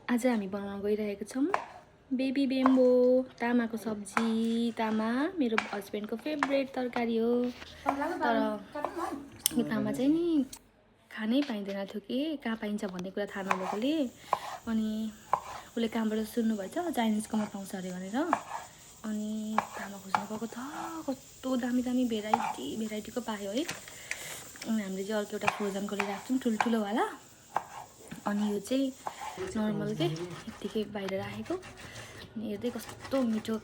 आज हामी बनाउन गइरहेको छौं बेबी बेम्बो तामाको सब्जी। तामा मेरो हस्बेन्डको फेभरेट तरकारी हो। तर यो तामा चाहिँ नि खानै पाइँदैन थियो कि कहाँ पाइन्छ भन्ने कुरा थाहा नभएकोले अनि उसले कहाँबाट सुन्नुभएछ चाइनिजकोमा पाउँछ अरे भनेर अनि तामा खोज्न गएको छ। कस्तो दामी दामी भेराइटीको पायो है। अनि हामीले चाहिँ अर्को एउटा फ्रोजनको लिएर आएको छौँ ठुल्ठुलो वाला। अनि यो चाहिँ नर्मल के यतिकै बाहिर राखेको। अनि हेर्दै कस्तो मिठो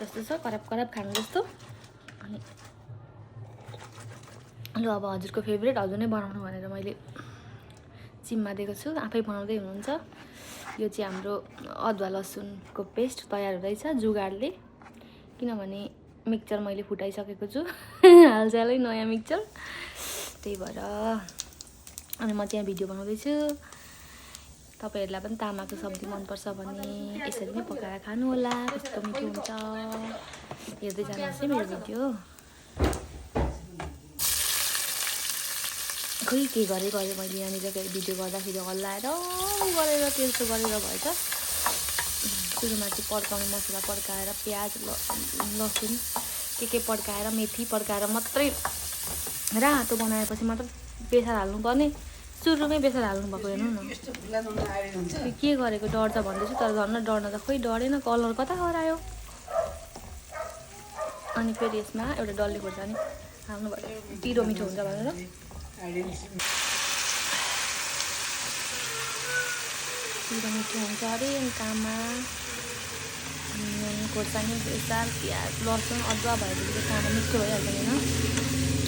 जस्तो छ, कराप कराप खानु जस्तो। अनि ल अब हजुरको फेभरेट हजुर नै बनाउनु भनेर मैले जिम्मा दिएको छु। आफै बनाउँदै हुनुहुन्छ। यो चाहिँ हाम्रो अदुवा लसुनको पेस्ट तयार हुँदैछ जुगाडले, किनभने मिक्सचर मैले फुटाइसकेको छु हालसालै नयाँ मिक्सचर, त्यही भएर। अनि म चाहिँ भिडियो बनाउँदैछु। तपाईहरुलाई पनि तामाको सब्जी मनपर्छ भने यसरी नै पकाएर खानु होला, कस्तो मिठो हुन्छ। हेर्दै जानुहोस् है मेरो भिडियो। खोइ के गरे मैले यहाँनिर भिडियो गर्दाखेरि हल्लाएर गरेर तेर्सो गरेर भएछ। सुरुमा चाहिँ पड्काउने मसला पड्काएर प्याज लसुन के पड्काएर मेथी पड्काएर मात्रै रातो बनाएपछि मात्र बेसार हाल्नुपर्ने। सुरुमै बेसार हाल्नु भएको हेर्नु न के गरेको डर त भन्दैछु, तर झन् डर्न त खोइ डरेन, कलर कता हरायो। अनि फेरि यसमा एउटा डल्ले खोर्सानी हाल्नु भयो पिरो मिठो हुन्छ भनेर। पिरो मिठो हुन्छ अरे अनि तामा खोर्सानी बेसार प्याज लसुन अदुवा भएपछि तामा मिठो भइहाल्छ होइन।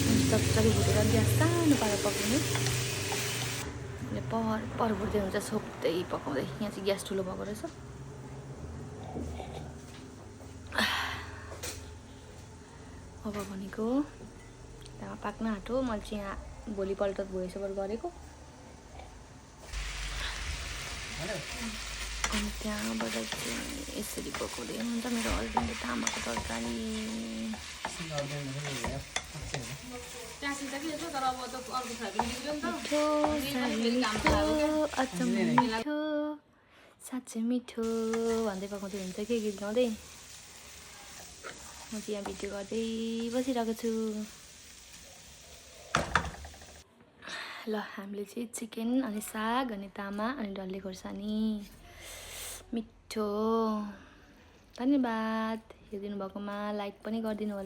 अनि चटचटी भुटेर ग्यास सानो पारेर पकाउनु। पर भुट्दै हुन्छ छोप्दै पकाउँदै। यहाँ चाहिँ ग्यास ठुलो भएको रहेछ। अब भनेको तामा पाक्न आँट्यो। मैले चाहिँ यहाँ भोलिपल्ट भोइस ओभर गरेको। अनि त्यहाँबाट चाहिँ यसरी पकाउँदै हुन्छ मेरो हस्बेन्डले तामाको तरकारी। मिठो साँच्चै मिठो भन्दै पकाउँदै हुन्छ के गीत गाउँदै। म चाहिँ यहाँ भिडियो गर्दै बसिरहेको छु। ल हामीले चाहिँ चिकन अनि साग अनि तामा अनि डल्ले खोर्सानी मिठो। धन्यवाद हेरिदिनु भएकोमा। लाइक पनि गरिदिनु होला।